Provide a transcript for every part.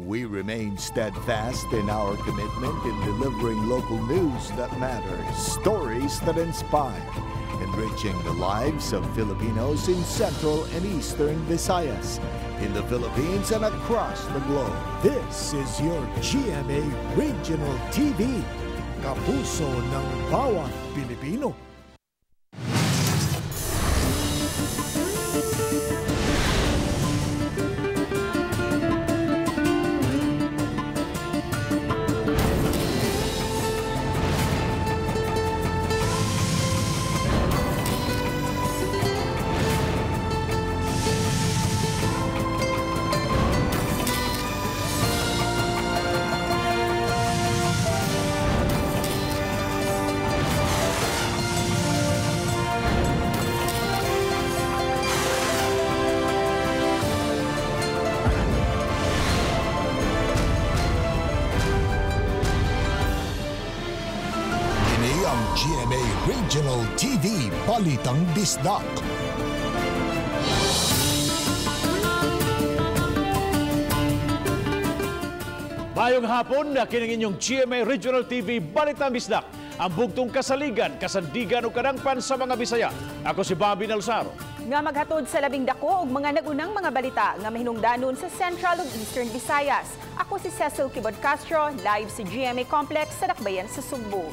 We remain steadfast in our commitment in delivering local news that matters, stories that inspire, enriching the lives of Filipinos in Central and Eastern Visayas, in the Philippines and across the globe. This is your GMA Regional TV, kapuso ng bawat Pilipino. Kini ang GMA Regional TV Balitang Bisdak. Mayong hapon na kining inyong GMA Regional TV Balitang Bisdak. Ang bugtong kasaligan, kasandigan o kadangpan sa mga Bisaya. Ako si Bobby Nalsaro. Nga maghatod sa labing dako og mga nagunang mga balita nga mahinungdanon sa Central ug Eastern Visayas. Ako si Cecil Kibod Castro, live sa GMA Complex sa Dakbayan sa Sugbo.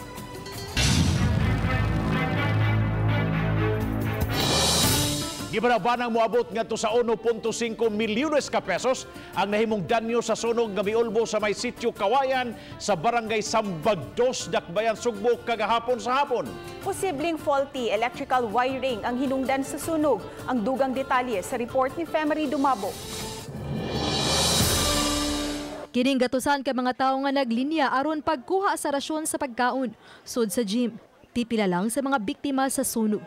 Gibanabanang moabot ngadto sa 1.5 milyones ka pesos ang nahimong danyo sa sunog nga miulbo sa may sitio Kawayan sa barangay Sambag 2, Dakbayan, Sugbo kagahapon sa hapon. Posibleng faulty electrical wiring ang hinungdan sa sunog. Ang dugang detalye sa report ni Femery Dumabo. Kining gatusan ka mga tawo nga naglinya aron pagkuha sa rasyon sa pagkaon, sud sa gym. Pipila lang sa mga biktima sa sunog.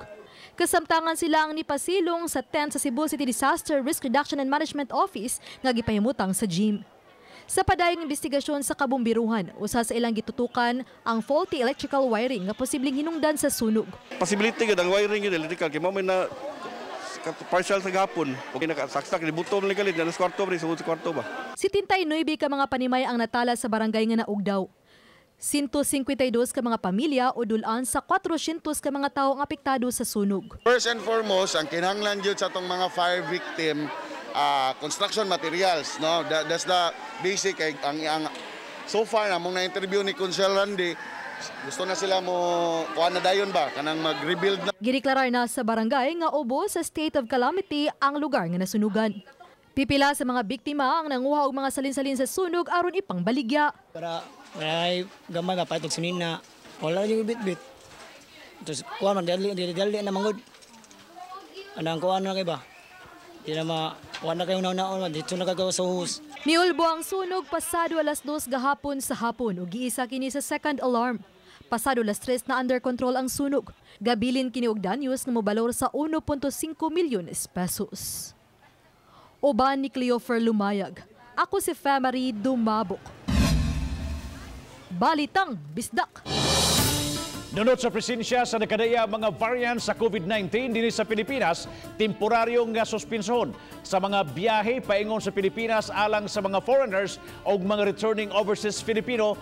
Kasamtangan sila ang nipasilong sa tent sa Cebu City Disaster Risk Reduction and Management Office nga gipahimutang sa gym. Sa padayong investigasyon sa kabumbiruhan, usa sa ilang gitutukan ang faulty electrical wiring nga posibleng hinungdan sa sunog. Possibility gud ang wiring gud electrical kay mao may na partial sa gapon. Okay, nakasaksak ni buto man galit na sa kwarto ba sa kwarto ba. 79 ka mga panimay ang natala sa barangay nga naugdaw. 152 ka mga pamilya o dulaan sa 400 ka mga tawo ang apektado sa sunog. First and foremost, ang kinahanglan jud sa atong mga fire victim, construction materials, no? That's the basic. Ang so far among na-interview ni Consel Randy, gusto na sila mo kuha na dayon ba kanang mag-rebuild na. Gideklarar na sa barangay nga ubo sa state of calamity ang lugar nga nasunugan. Pipila sa mga biktima ang nanguha og mga salin-salin sa sunog aron ipangbaligya. Para may gamay mapatog sinina, wala yung bit-bit. Tapos kuha man dali dali na mangod. Anang kuha na kay ba? Di na ma kuha na kayo naon dito na kagawa sa hus. Miulbo ang sunog pasado alas 2 gahapon sa hapon ug giisa kini sa second alarm. Pasado alas 3 na under control ang sunog. Gabilin kini og danyos nga mobalor sa 1.5 milyones pesos. Uban ni Cleofer Lumayag. Ako si Femery Dumabok. Balitang Bisdak. Nunot sa presensya sa nakadaya mga variants sa COVID-19 dinhi sa Pilipinas, temporaryong nga suspensyon sa mga biyahe paingon sa Pilipinas alang sa mga foreigners o mga returning overseas Filipino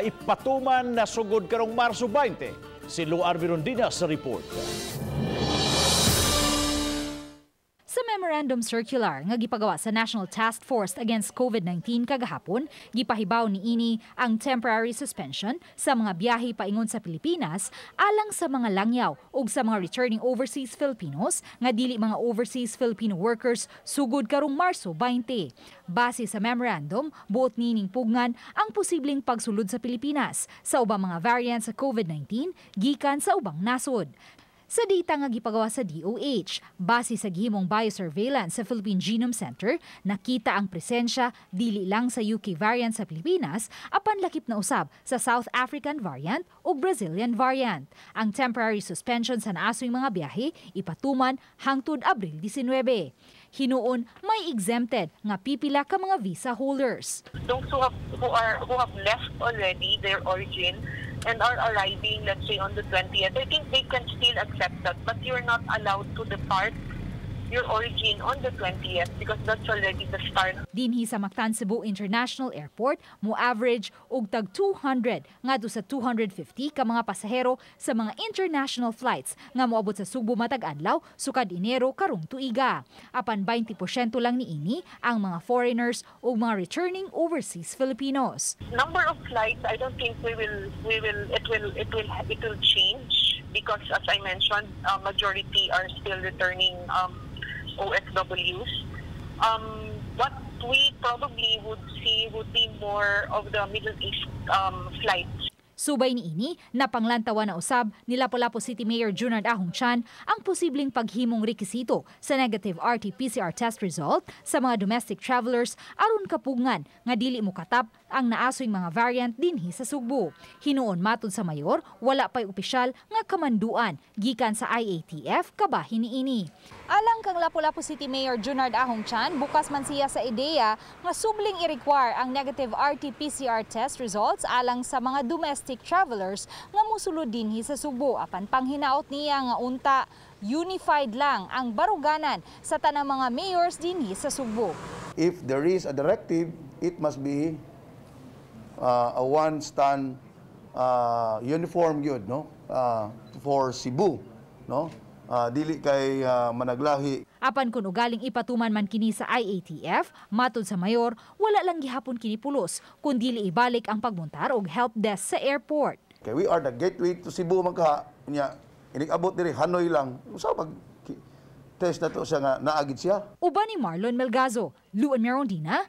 ipatuman na sugod karong Marso 20. Si Luar Virondina sa report. Sa memorandum circular nga gipagawa sa National Task Force Against COVID-19 kagahapon, gipahibaw niini ang temporary suspension sa mga biyahe paingon sa Pilipinas alang sa mga langyaw ug sa mga returning overseas Filipinos nga dili mga overseas Filipino workers sugod karong Marso 20. Base sa memorandum, buot niining pugngan ang posibleng pagsulod sa Pilipinas sa ubang mga variants sa COVID-19 gikan sa ubang nasod. Sa data nga gipagawa sa DOH, base sa gihimong biosurveillance sa Philippine Genome Center, nakita ang presensya dili lang sa UK variant sa Pilipinas, apan lakip na usab sa South African variant o Brazilian variant. Ang temporary suspension sa naasoy mga biyahe ipatuman hangtod Abril 19. Hinuon may exempted nga pipila ka mga visa holders. Those who have left already their origin and are arriving, let's say, on the 20th, I think they can still accept that, but you're not allowed to depart your origin on the 20th because that's already the start. Dinhi sa Mactan Cebu International Airport, mo average og tag 200 ngadto sa 250 ka mga pasahero sa mga international flights nga moabot sa Sugbo matag adlaw sukad Enero karong tuiga. Apan 20% lang niini ang mga foreigners ug mga returning overseas Filipinos. Number of flights, I don't think we will it will change because, as I mentioned, majority are still returning OFWs. What we probably would see would be more of the Middle East flights. Subay niini, napanglantawan na usab ni Lapu-Lapu City Mayor Junard Ahong Chan ang posibleng paghimong rekisito sa negative RT-PCR test result sa mga domestic travelers aron kapugngan nga dili mokatap ang naasoy mga variant dinhi sa Sugbo. Hinuon matud sa mayor, wala pa'y opisyal nga kamanduan gikan sa IATF kabahin niini. Alang kang Lapu-Lapu City Mayor Junard Ahong Chan, bukas man siya sa ideya nga subling i-require ang negative RT-PCR test results alang sa mga domestic travelers nga mosulod dinhi sa Sugbo. Apan panghinaot niya nga unta unified lang ang baruganan sa tanang mga mayors dinhi sa Sugbo. If there is a directive, it must be a one-stand uniform gyud, no? For Cebu, no? Dili kay managlahi. Apan kun ugaling ipatuman man kini sa IATF, matud sa mayor, wala lang gihapon kini pulos kun dili ibalik ang pagmontar og help desk sa airport. Okay, we are the gateway to Cebu man ka nya inig-abot diri Hanoi lang. Usa pag test na to siya nga naagid siya. Uban ni Marlon Melgazo, Luan Merondina,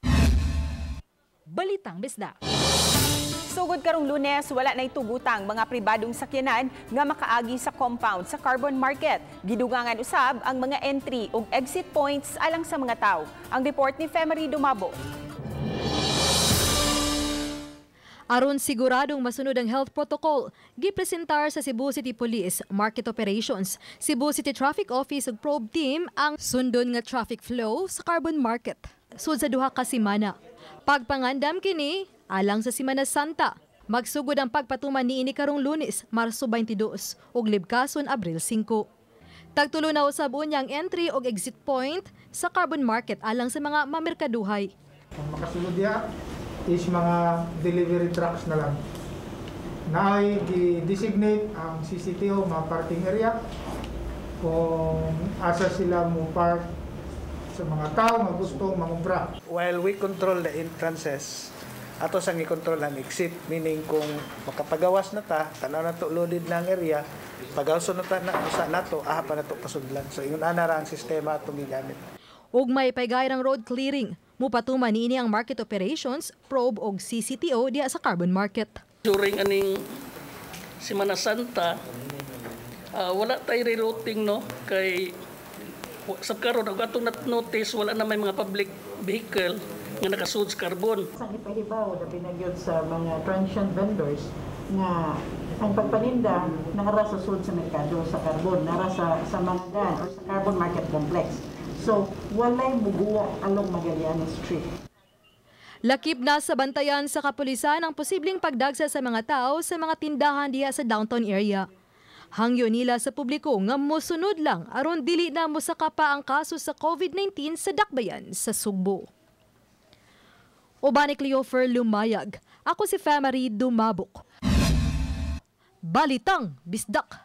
Balitang Bisdak. Sugod karong Lunes, wala na'y tugutang mga pribadong sakyanan nga makaagi sa compound sa Carbon Market. Gidugangan usab ang mga entry ug exit points alang sa mga tao. Ang report ni Femery Dumabo. Aron siguradong masunod ang health protocol, gipresentar sa Cebu City Police, Market Operations, Cebu City Traffic Office ug Probe Team ang sundon nga traffic flow sa Carbon Market. Sud sa duha ka semana. Pagpangandam kini alang sa Semana Santa. Magsugod ang pagpatuman niini karong Lunes, Marso 22 ug libkason Abril 5. Tagtulo na usab unya ang entry ug exit point sa Carbon Market alang sa mga mamerkaduhay. Ang makasulod diha is mga delivery trucks na lang. Naay gi-designate ang CCTO mga parking area kung asa sila mo park sa mga tao nga gusto mangumpra. While we control the entrances, ato sang i-control ang exit, meaning kung makapagawas na ta, tanaw na to loaded na ang area, pagawson na ta na usa nato, aha pa nato pasudlan. So ingon ana ra ang sistema atong gigamit. Ug may paygayang road clearing, mupatuman niini ang market operations, probe og CCTO diha sa Carbon Market. During aning Semana Santa, wala tay rerouting, no, kay sa karon og atong notice wala na may mga public vehicle nga nakasud sa Carbon. Ang ipahibaw na pinagyod sa mga transient vendors nga ang pagpaninda nara sa sud sa merkado sa Carbon, nara sa Mangadan or sa Carbon Market Complex. So, walay muguwa along Magallanes Street. Lakip na sa bantayan sa kapulisan ang posibleng pagdagsa sa mga tao sa mga tindahan diha sa downtown area. Hangyo nila sa publiko nga mosunod lang aron dili na mosaka pa ang kaso sa COVID-19 sa Dakbayan sa Sugbo. Uban ni Cleofer Lumayag, ako si Femery Dumabok. Balitang Bisdak.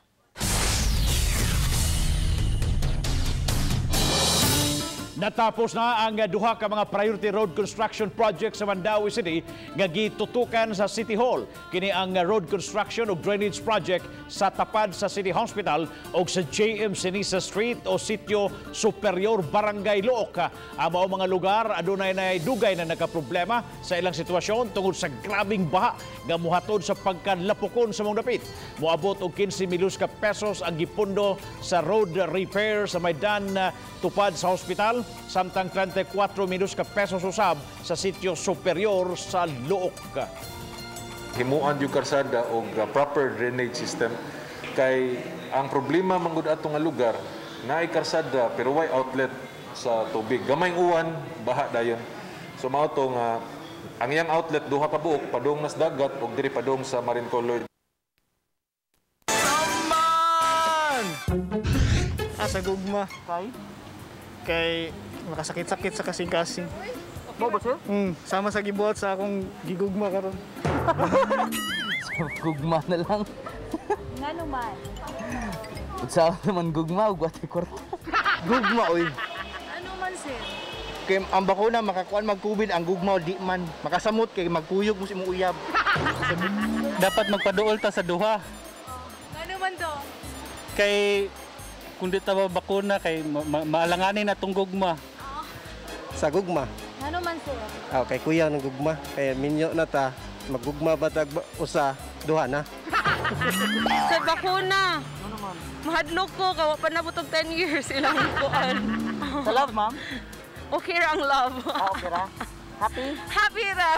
Natapos na ang duha ka mga priority road construction project sa Mandaue City nga gitutukan sa City Hall. Kini ang road construction ug drainage project sa tapad sa City Hospital ug sa JM Sinisa Street o Sitio Superior, Barangay Looc. Ang mao mga lugar adunay na dugay na nakaproblema sa ilang sitwasyon tungod sa grabing baha nga mohatod sa pagkalapokon sa mong dapit. Moabot og 15 milyon ka pesos ang gipundo sa road repair sa Maidan tupad sa hospital, samtang 34 milyon ka pesos usab sa Sitio Superior sa Looc. Himuan yung karsada og proper drainage system kay ang problema manggod ato nga lugar naay karsada pero way outlet sa tubig. Gamayng uwan, baha dayon. So mao to nga ang iyang outlet duha ka buok padung nas dagat ug diri padung sa Marine Colloid. Asa gugma kay Kay makasakit-sakit sa kasing-kasing. Mo ba sir? Sama sa gibuhat sa akong gigugma karon. Sa gugma na lang. Ngano man? Unsa naman gugma ug watay kwarta. Gugma oy. Ano man sir? Kay ang bakuna makakuan mag-COVID, ang gugma di man makasamot kay magkuyog mo sa imong uyab. Dapat magpaduol ta sa duha. Ngano man do? Kay kung di ta bakuna kay maalanganin na tong gugma. Sa gugma. Ngano man sir? Ah, kay kuya ng gugma. Kay minyo na ta, magugma ba tag usa duha na. Sa bakuna. Mahadlok ko kawa pa na butog 10 years ilang kuan. Sa love, ma'am? Okay ra ang love. Ah, okay ra. Happy? Happy ra.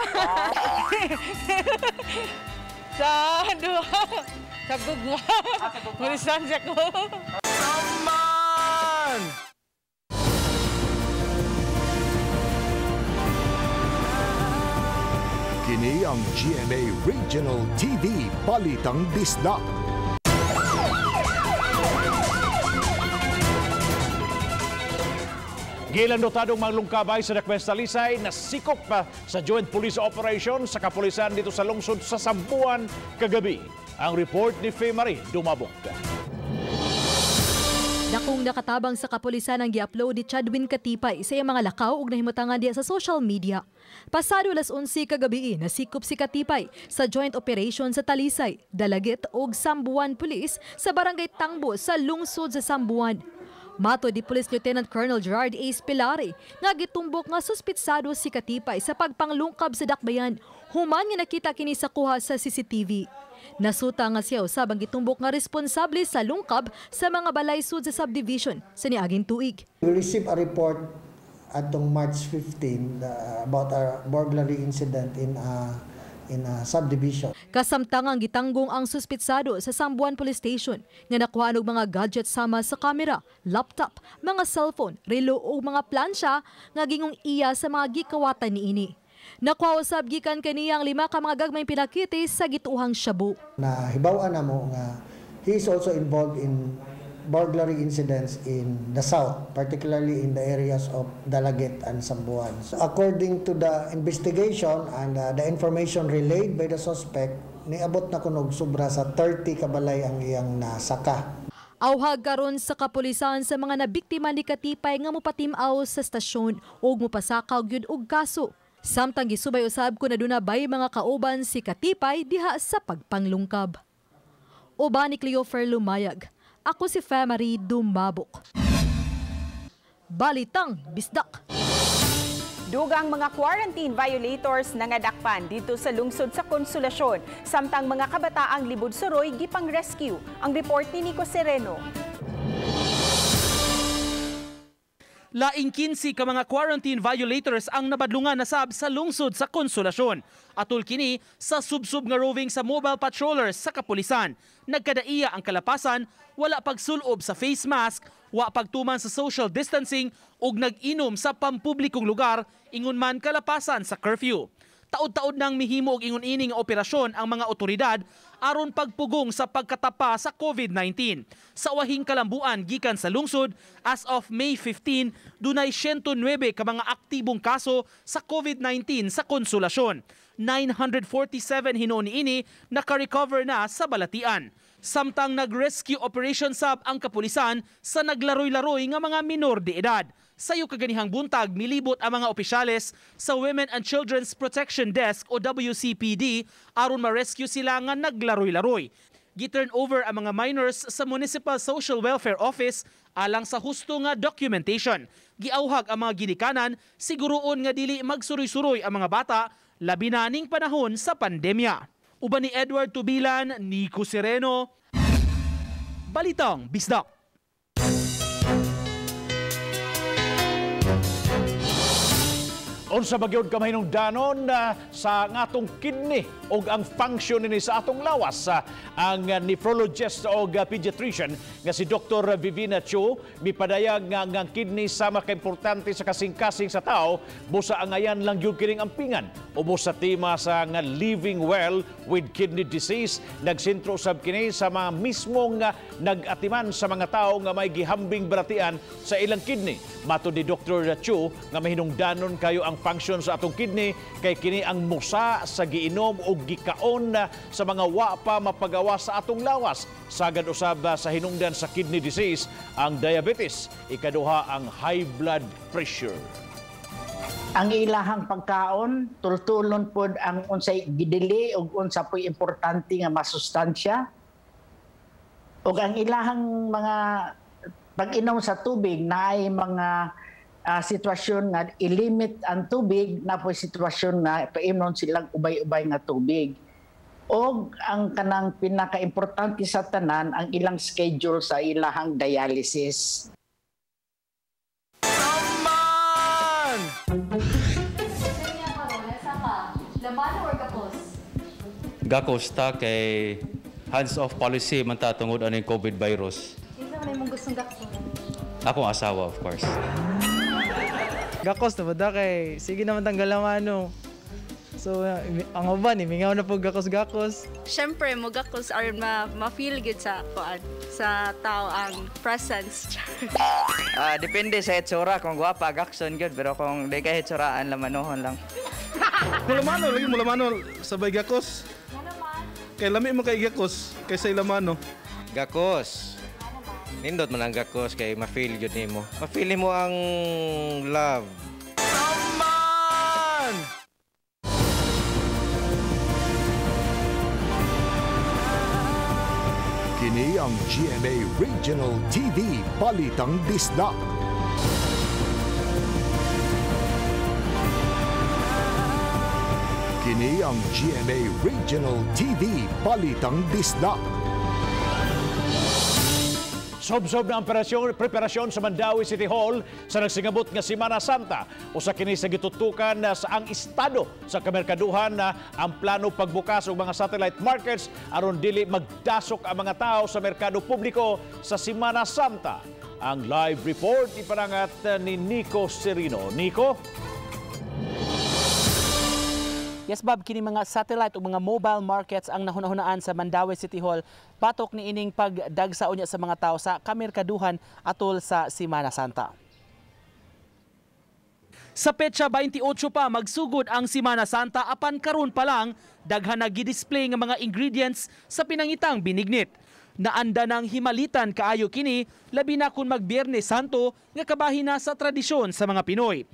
Sa duha. Sa gugma. Marisan siya ko. Man! Kini ang GMA Regional TV Balitang Bisdak. Gilang notadong manglungkabay sa Dakben Talisay na sikop pa sa Joint Police Operation sa kapulisan dito sa lungsod sa Sambuan kagabi. Ang report ni Faye Marie Dumabok. Dakong nakatabang sa kapulisan ang gi-upload ni Chadwin Katipay sa iyang mga lakaw ug nahimutangan diya sa social media. Pasado alas 11 kagabi nasikop si Katipay sa joint operation sa Talisay, Dalaguit ug Sambuan Police sa Barangay Tangbo sa lungsod sa Sambuan. Mato di Police Lieutenant Colonel Gerard A. Pilari nga gitumbok nga suspitsado si Katipay sa pagpanglungkab sa dakbayan human nga nakita kini sa kuha sa CCTV. Nasuta nga siya usab ang gitumbok nga responsable sa lungkab sa mga balay sud sa subdivision sa niaging tuig. We received a report atong March 15 about a burglary incident in a subdivision. Kasamtangang gitanggong ang suspitsado sa Sambuan Police Station nga nakuha og mga gadgets sama sa kamera, laptop, mga cellphone, relo ug mga plansya nga gingong iya sa mga gikawatan niini. Nakuha usab gikan kaniyang 5 ka mga gagmayng pinakiti sa gituohang shabu. Nahibaw-an namo nga he is also involved in burglary incidents in the south, particularly in the areas of Dalaguit and Sambuan. So according to the investigation and the information relayed by the suspect, niabot na kunog sobra sa 30 kabalay ang iyang nasaka. Awhag karon sa kapulisan sa mga nabiktima ni Katipay nga mopatimaw sa stasyon ug mopasakaw gyud og kaso. Samtang gisubay usab kun aduna bay mga kauban si Katipay diha sa pagpanglungkab. Uban ni Cleofer Lumayag. Ako si Faye Dumabok. Balitang Bisdak. Dugang mga quarantine violators nangadakpan dito sa lungsod sa Konsolasyon. Samtang mga kabataang libod suroy gipang rescue. Ang report ni Nico Sereno. Laing 15 ka mga quarantine violators ang nabadlungan na sab sa lungsod sa Konsolasyon. Atul kini sa subsub nga roving sa mobile patrollers sa kapulisan. Nagkadaiya ang kalapasan, wala pagsulob sa face mask, wa pagtuman sa social distancing ug nag-inom sa pampublikong lugar ingon man kalapasan sa curfew. Taod-taod nang mihimo og ingon ini nga operasyon ang mga otoridad aron pagpugong sa pagkatapa sa COVID-19. Sa wahing kalambuan gikan sa lungsod, as of May 15, dunay 109 ka mga aktibong kaso sa COVID-19 sa Konsolasyon. 947 hinuon niini naka-recover na sa balatian. Samtang nag-rescue operation sab ang kapulisan sa naglaroy-laroy nga mga minor de edad. Sayo kaganihang buntag, milibot ang mga opisyales sa Women and Children's Protection Desk o WCPD aron ma-rescue sila nga naglaroy-laroy. Gi-turn over ang mga minors sa Municipal Social Welfare Office alang sa husto nga documentation. Giauhag ang mga ginikanan, siguroon nga dili magsuroy-suroy ang mga bata, labi na ning panahon sa pandemya. Uban ni Edward Tubilan, Nico Sereno, Balitang Bisdak. Unsa ba gyud ka mahinungdanon sa ngatong kidney og ang function nini sa atong lawas? Ang nephrologist og pediatrician nga si Dr. Vivina Chu mipadayag nga ang kidney sama ka importante sa kasing-kasing sa tao, busa angayan lang gyud kining ampingan. Ubos sa tema sa nga Living Well with Kidney Disease, nagsentro sab kini sa mga mismong nag-atiman sa mga tao nga may gihambing balatian sa ilang kidney. Matod ni Dr. Chu nga mahinungdanon kayo ang function sa atong kidney kay kini ang musa sa giinom o gikaon sa mga wa pa mapagawa sa atong lawas. Sagad usab sa hinungdan sa kidney disease ang diabetes, ikaduha ang high blood pressure. Ang ilahang pagkaon, tultulon pod ang unsay gidili ug unsa po'y importante nga masustansya. Ug ang ilahang mga pag-inom sa tubig naay mga sitwasyon nga ilimit ang tubig, na po sitwasyon nga paimnon silang ubay-ubay nga tubig. Og ang kanang pinakaimportante sa tanan ang ilang schedule sa ilahang dialysis. Saman! Gakos ta kay hands-off policy man ta tungod aning COVID virus. Kinsa man imong gustong gakos? Akong asawa, of course. Gakos na ba da kay sige naman tanggal ang ano. So ang uban mingaw na po gakos-gakos. Syempre mo gakos aron ma-feel good sa kuan sa tao ang presence. Depende sa hitsura, kung gwapa gakson gyud, pero kung di kay hitsuraan lamanohon lang. Mulamano lagi mulamano sabay gakos. Kay lami mo kay gakos kaysa ilamano. Gakos. Nindot man ang gakos kay ma-feel gyud nimo. Ma-feel mo ang love. Saman! Kini ang GMA Regional TV Balitang Bisdak. Kini ang GMA Regional TV Balitang Bisdak. Sobsob na ang preparasyon sa Mandaue City Hall sa nagsingabot nga Semana Santa. Usa kini sa gitutukan sa ang estado sa kamerkaduhan na ang plano pagbukas og mga satellite markets aron dili magdasok ang mga tao sa merkado publiko sa Semana Santa. Ang live report iparangat ni Nico Serino. Nico? Yes, Bob, kini mga satellite o mga mobile markets ang nahuna-hunaan sa Mandaue City Hall patok ni ining pagdagsa unya sa mga tao sa kamerkaduhan atol sa Semana Santa. Sa petsa 28 pa magsugod ang Semana Santa, apan karon pa lang daghan na gi-display nga mga ingredients sa pinangitang binignit. Naanda ng himalitan kaayo kini labi na kun mag-Biyernes Santo nga kabahin na sa tradisyon sa mga Pinoy.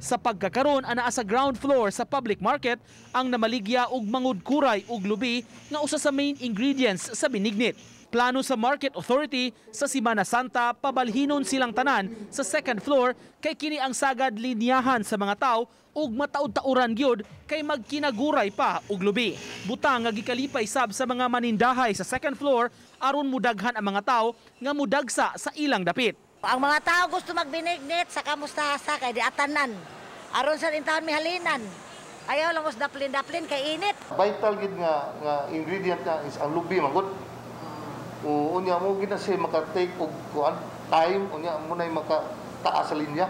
Sa pagkakaroon anaa sa ground floor sa public market ang namaligya og mangudkuray og lubi nga usa sa main ingredients sa binignit. Plano sa Market Authority sa Semana Santa pabalhinon silang tanan sa second floor kay kini ang sagad linyahan sa mga tao ug mataud-tauran gyud kay magkinaguray pa og lubi. Butang nga gikalipay sab sa mga manindahay sa second floor aron mudaghan ang mga tao nga mudagsa sa ilang dapit. Ang mga tao gusto magbinignit sa kamustasa kay di atanan. Aron sa intaon mihalinan. Ayaw lang us daplin-daplin kay init. Vital gid nga ingredient nga is ang lubi man gud. Unya mo gid na siya maka-take og kuan time, unya mo nay makataas sa linya.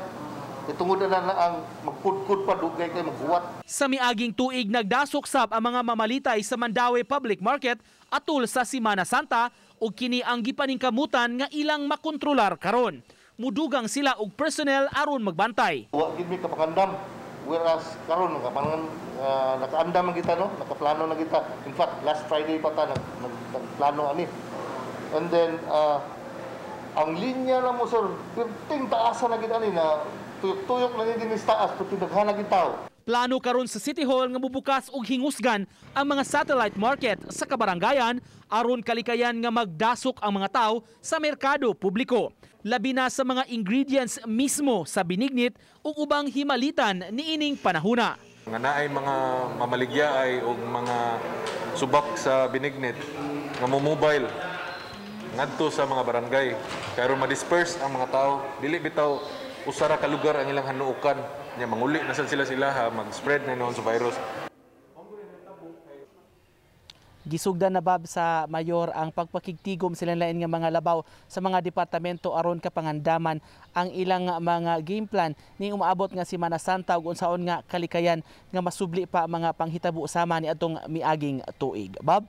Tungod na na ang magpudkod pa dugay kay maghuwat. Sa miaging tuig nagdasok sab ang mga mamalitay sa Mandaue Public Market atul sa Semana Santa ug kini ang gipaningkamutan nga ilang makontrolar karon. Mudugang sila og personnel aron magbantay. Wa gid mi kapangandam. Whereas karon nakaandam man kita no, nakaplano na kita. In fact, last Friday pa ta nagplano ani. And then ang linya na mo sir, perting taasan na gid ani na tuyok-tuyok na din sa taas pati daghan na gid tao. Plano karon sa City Hall nga mubukas og hingusgan ang mga satellite market sa kabarangayan aron kalikayan nga magdasok ang mga tao sa merkado publiko. Labi na sa mga ingredients mismo sa binignit ug ubang himalitan niining panahuna. Nga naay mga mamaligya ay og mga subak sa binignit nga mo-mobile ngadto sa mga barangay kay aron ma-disperse ang mga tao, dili bitaw usa ra ka lugar ang ilang hanuokan. Nya manguli na sad sila sila ha, mag-spread na noon sa virus. Gisugdan na bab sa mayor ang pagpakigtigom sa lain nga mga labaw sa mga departamento aron kapangandaman ang ilang mga game plan ning umaabot nga Semana Santa ug unsaon nga kalikayan nga masubli pa mga panghitabo sama ni atong miaging tuig. Bob?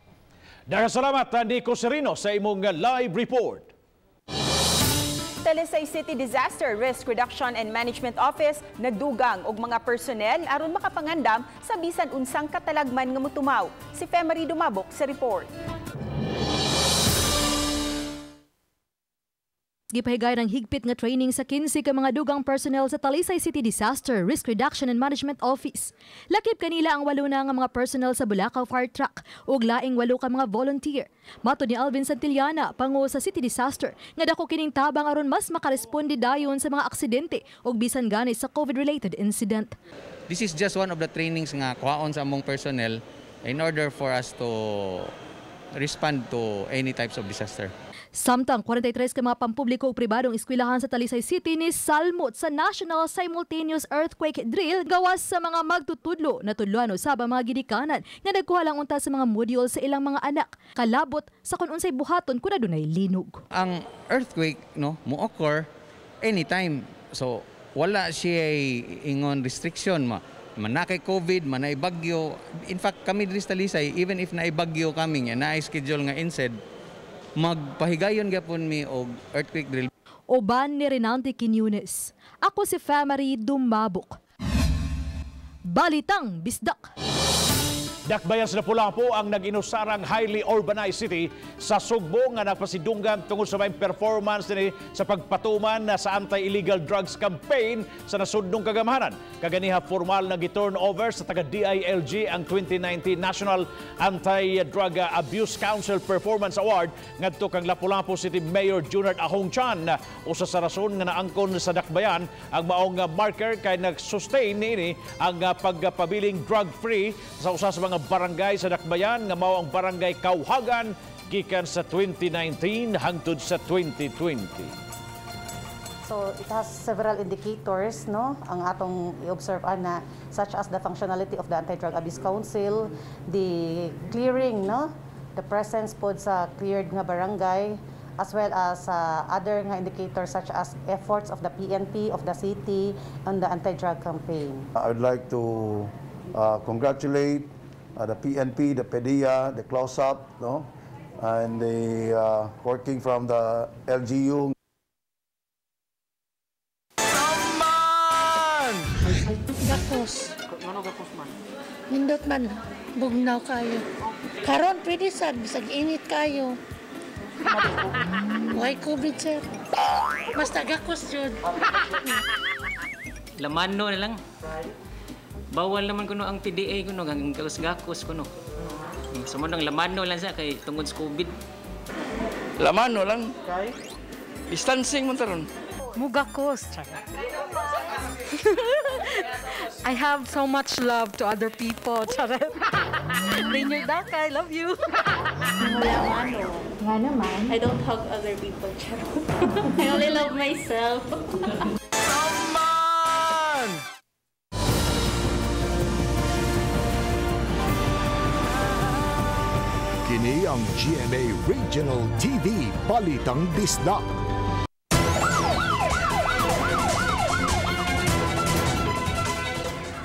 Daghang salamat Nico Serino sa imong live report. Talisay City Disaster Risk Reduction and Management Office nagdugang og mga personnel aron makapangandam sa bisan unsang katalagman nga motumaw. Si Femery Dumabok sa report. Gipahigay ng higpit nga training sa 15 ka mga dugang personnel sa Talisay City Disaster Risk Reduction and Management Office. Lakip kanila ang 8 na nga mga personnel sa Bulacau Fire Truck ug laing 8 ka mga volunteer. Matod ni Alvin Santillana, pango sa City Disaster, nga dako kining tabang aron mas makaresponde dayon sa mga aksidente ug bisan gani sa COVID-related incident. This is just one of the trainings nga kuhaon sa among personnel in order for us to respond to any types of disaster. Samtang 43 ka mga pampubliko ug pribadong eskwelahan sa Talisay City ni salmot sa National Simultaneous Earthquake Drill gawas sa mga magtutudlo na tudloan usab ang mga gidikanan nga nagkuha lang unta sa mga module sa ilang mga anak kalabot sa kun unsay buhaton kun adunay linog. Ang earthquake no mo occur anytime. So wala siya ingon restriction ma. Manakay COVID, manay bagyo. In fact, kami diri sa Talisay, even if naay bagyo coming and naay schedule nga insed, magpahigayon gyapon mi og earthquake drill. Uban ni Renante Quiñones. Ako si Famary Dumabok. Balitang Bisdak. Dakbayan sa Lapu-Lapu ang nag-inusarang highly urbanized city sa Sugbo nga napasidunggan tungod sa may performance ni sa pagpatuman sa anti-illegal drugs campaign sa nasudnong kagamhanan. Kaganiha formal na gi-turn over sa taga DILG ang 2019 National Anti-Drug Abuse Council Performance Award ngadto kang Lapu-Lapu City Mayor Junard Ahong Chan. Usa sa rason nga naangkon sa dakbayan ang maong marker kay nag-sustain niini ang pagpabiling drug-free sa usa sa mga barangay sa dakbayan nga mao ang Barangay Kauhagan gikan sa 2019 hangtod sa 2020. So it has several indicators, no, ang atong i-observe ana, such as the functionality of the Anti-Drug Abuse Council, the clearing, no, the presence pod sa cleared nga barangay, as well as other nga indicators such as efforts of the PNP of the city on the anti-drug campaign. I would like to congratulate the PNP, the PDEA, the close-up, no, and the working from the LGU. Man! Gakos. Ngano gakos man? Nindot man, bugnaw kayo. Karon pwede sad, bisag init kayo. Why COVID, sir? Basta gakos jud. Lamano na lang. Bawal naman kuno ang PDA kuno, ang gakos-gakos kuno. So mo nang lamano lang sa kay tungod sa COVID. Lamano lang. Distancing man taron. Mugakos. I have so much love to other people. Charot. Rainier Daka, I love you. Lamano. Nga naman. I don't hug other people. Charot. I only love myself. Man! Kini ang GMA Regional TV Balitang Bisdak.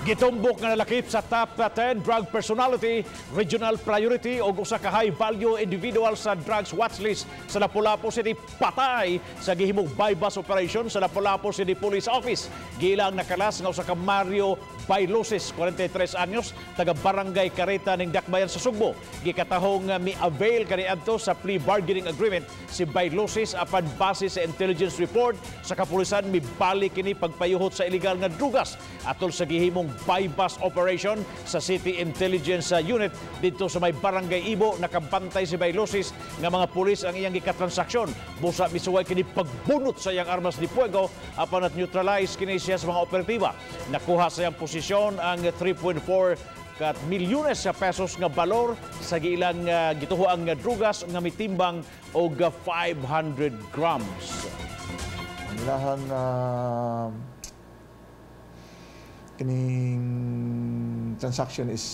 Gitumbok nga nalakip sa top 10 drug personality, regional priority o usa ka high value individual sa drugs watchlist sa Lapu-Lapu City patay sa gihimong bypass operation sa Lapu-Lapu City Police Office. Gilang nakalas nga usa ka Mario Bailosis, 43 anyos, taga Barangay Careta ning Dakbayan sa Sugbo. Gikatahong mi-avail kaniadto sa plea bargaining agreement si Bailosis apan base sa intelligence report sa kapulisan mibalik kini pagpayuhot sa illegal nga drugas atol sa gihimong bypass operation sa City Intelligence Unit dito sa may Barangay Ibo. Nakabantay si Bailosis nga mga pulis ang iyang gikatransaksyon. Busa misuway kini pagbunot sa iyang armas de fuego apan at neutralize kini siya sa mga operatiba. Nakuha sa iyang posisyon ang 3.4 kat milyones sa pesos nga balor sa giilang gituhoang nga drugas nga mitimbang og 500 grams. Ang ilahang Kining transaction is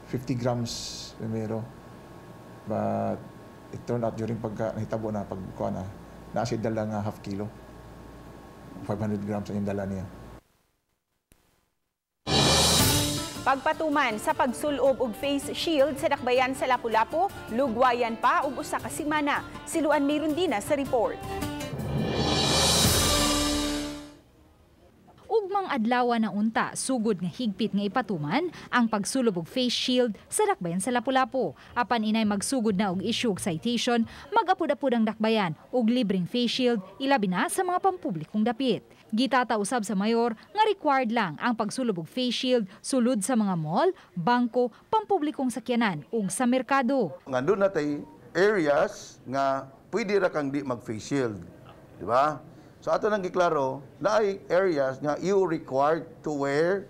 50 grams primero. But it turned out during pagka nahitabo na pagkuha na, naa siya dala nga half kilo. 500 grams ang dala niya. Pagpatuman sa pagsulob og face shield sa dakbayan sa Lapu-Lapu, lugwayan pa og usa ka semana. Siluan Mirundina sa report. Ugmang adlaw na unta sugod nga higpit nga ipatuman ang pagsulob og face shield sa dakbayan sa Lapu-Lapu. Apan inay magsugod na og issue og citation, magapud-apud ang dakbayan og libreng face shield ilabi na sa mga pampublikong dapit. Gitata usab sa mayor nga required lang ang pagsulob og face shield sulod sa mga mall, bangko, pampublikong sakyanan ug sa merkado. Nga doon natay areas nga pwede ra kang di mag face shield, di ba? So ato nang giklaro, naay areas nga you required to wear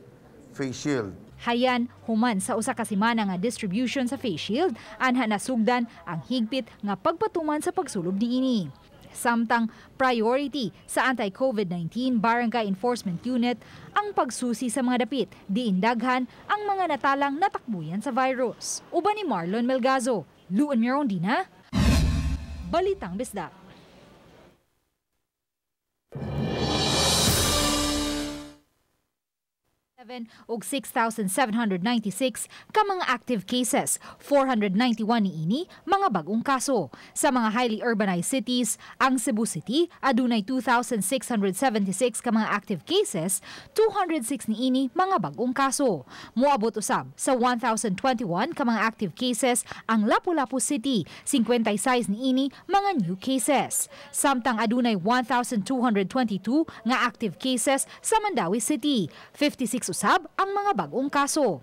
face shield. Hayan, human sa usa ka semana nga distribution sa face shield, anha nasugdan ang higpit nga pagpatuman sa pagsulob niini. Samtang priority sa anti-COVID-19 Barangay Enforcement Unit ang pagsusi sa mga dapit, diin daghan ang mga natalang natakbuyan sa virus. Uban ni Marlon Melgazo, Luan Mirondina, Balitang Bisdak. Og 6,796 ka mga active cases, 491 niini mga bagong kaso. Sa mga highly urbanized cities, ang Cebu City adunay 2,676 ka mga active cases, 206 niini mga bagong kaso. Moabot usab sa 1,021 ka mga active cases ang Lapu-Lapu City, 56 niini mga new cases. Samtang adunay 1,222 nga active cases sa Mandaue City, 56 usab ang mga bagong kaso.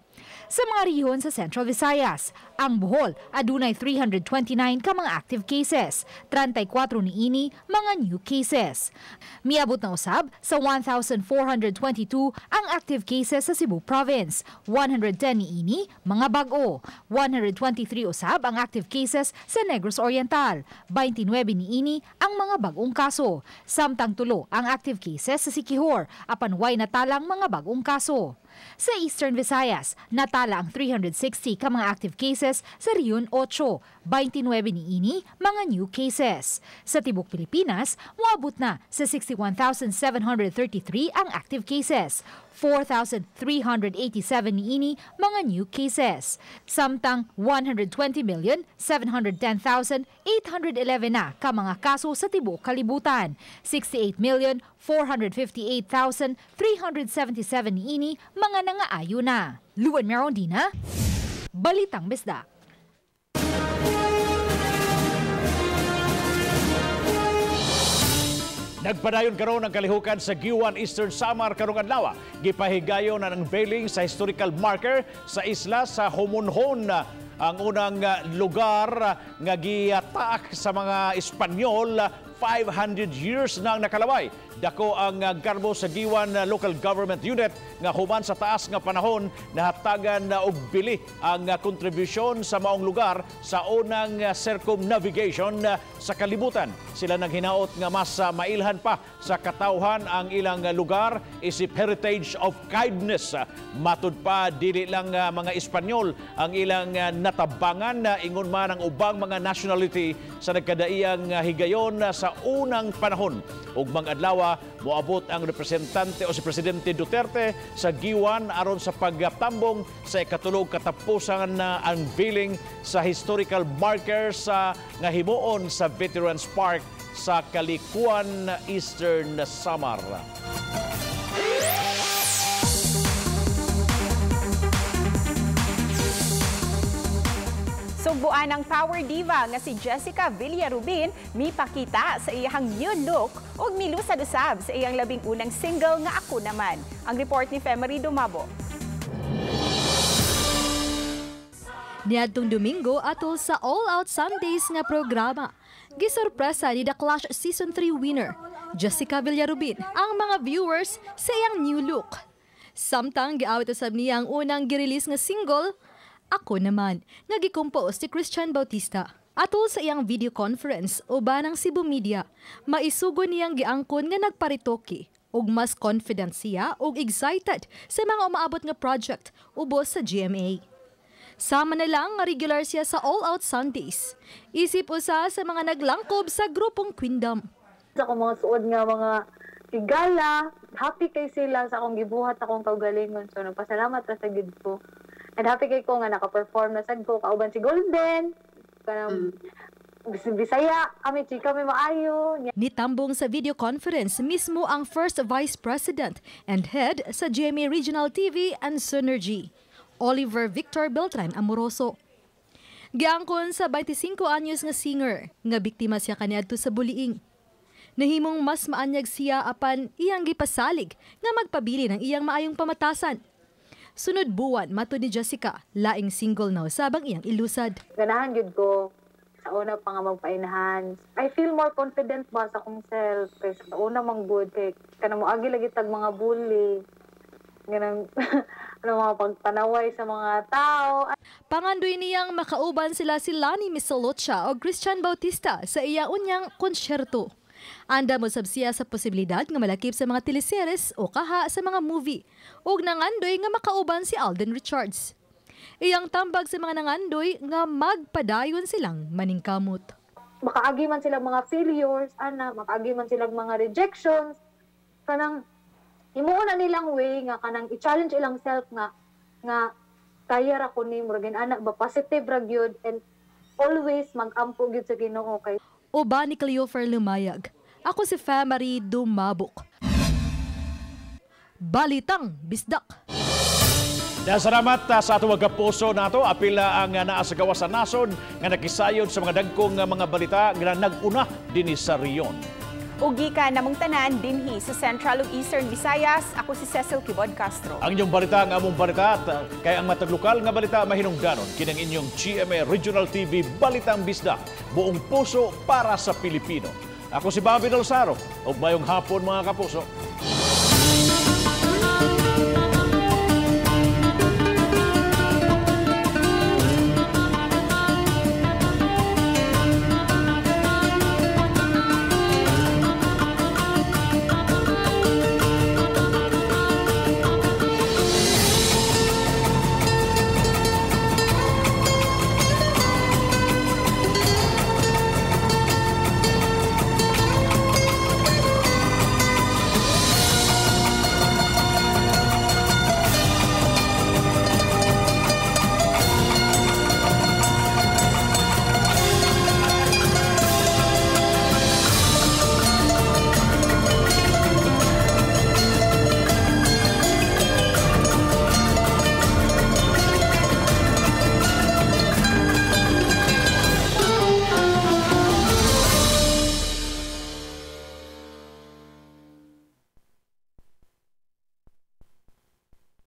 Sa mga rehiyon sa Central Visayas, ang Bohol adunay 329 ka mga active cases, 34 niini mga new cases. Miabot na usab sa 1,422 ang active cases sa Cebu Province, 110 niini mga bag-o, 123 usab ang active cases sa Negros Oriental, 29 niini ang mga bagong kaso. Samtang tulo ang active cases sa Siquijor, apan way natalang mga bagong kaso. Sa Eastern Visayas, natala ang 360 ka mga active cases sa Region 8, 29 niini mga new cases. Sa tibok Pilipinas, moabot na sa 61,733 ang active cases, 4,387 niini mga new cases. Samtang 120,710,811 na ka mga kaso sa tibuok kalibutan, 68,458,377 niini mga nangaayo na. Luan Merondina, Balitang Bisdak. Nagpadayon karon ang kalihukan sa Guiuan, Eastern Samar karong adlaw. Gipahigayon ang unveiling sa historical marker sa isla sa Homonhon, ang unang lugar nga gitaak sa mga Espanyol 500 years na ang nakalaway. Dako ang garbo sa Guiuan Local Government Unit nga human sa taas nga panahon nahatagan og bili ang kontribusyon sa maong lugar sa unang circumnavigation sa kalibutan. Sila naghinaot nga mas mailhan pa sa katawhan ang ilang lugar isip heritage of kindness. Matud pa dili lang mga Espanyol ang ilang natabangan, ingon man ang ubang mga nationality sa nagkadaiyang higayon sa unang panahon. Ugmang adlaw moabot ang representante o si Presidente Duterte sa Guiuan aron sa pagtambong sa ikatulog katapusan na unveiling sa historical marker sa nga himuon sa Veterans Park sa Kalikuan, Eastern Samar. Sugbuan ang power diva nga si Jessica Villarubin mipakita sa iyang new look ug milusad usab sa iyang labing-unang single nga Ako Naman. Ang report ni Femery Dumabo. Niadtong Domingo atol sa All Out Sundays nga programa, gisorpresa ni The Clash Season 3 winner Jessica Villarubin ang mga viewers sa iyang new look. Samtang giawit usab niya ang unang girelease nga single Ako Naman, nga gikompose ni Christian Bautista. Atol sa iyang video conference uban ang Cebu Media, maisugo niyang giangkon nga nagparitoke Ug mas confident siya ug excited sa mga umaabot nga project ubos sa GMA. Sama na lang nga regular siya sa All Out Sundays. Isip usa sa mga naglangkob sa grupong Queendom. Sa akong mga suod nga mga higala, happy kay sila sa akong gibuhat, akong kaugalingon. So nagpasalamat ra sa gid ko. And happy kay ko nga naka-perform na sad ko kauban si Golden. Kanang Bisaya, kami chika mi maayo. Nitambong sa video conference mismo ang First Vice President and Head sa GMA Regional TV and Synergy, Oliver Victor Beltran Amoroso. Giangkon sa 25 anyos nga singer nga biktima siya kaniadto sa bullying. Nahimong mas maanyag siya apan iyang gipasalig nga magpabili ng iyang maayong pamatasan. Sunod buwan, matud ni Jessica, laing single na usab ang iyang ilusad. Ganahan gyud ko sa una pa nga magpa-enhance. I feel more confident ba sa akong self kay sa una man gud kay kanang moagi lagi tag mga bully. Ganang ano, mga pagpanaway sa mga tao. Pangandoy niyang makauban sila si Lani Misalucha o Christian Bautista sa iya unyang konsyerto. Andam usab siya sa posibilidad nga malakip sa mga teleseries o kaha sa mga movie ug nangandoy nga makauban si Alden Richards. Iyang tambag sa mga nangandoy nga magpadayon silang maningkamot. Makaagi man silang mga failures, ana, makaagi man silang mga rejections, kanang himuon na nilang way nga kanang i-challenge ilang self nga nga kaya ra ko ni, murag ana ba, positive ra gyud and always mag-ampo gyud sa Ginoo kay Uban ni Cleofer Lumayag. Ako si Famary Dumabok. Balitang Bisdak. Dan salamat sa atong mga kapuso nato. Apila ang naa sa gawas sa nasod nga nakisayod sa mga dagkong mga balita nga nag-una dinhi sa rehiyon. Ug gikan namong tanan dinhi sa Central ug Eastern Visayas, ako si Cecil Kibod Castro. Ang inyong balita ang among balita at kay ang matag lokal nga balita mahinungdanon kinang inyong GMA Regional TV Balitang Bisdak, buong puso para sa Pilipino. Ako si Bobby Dolsaro ug mayong hapon, mga kapuso.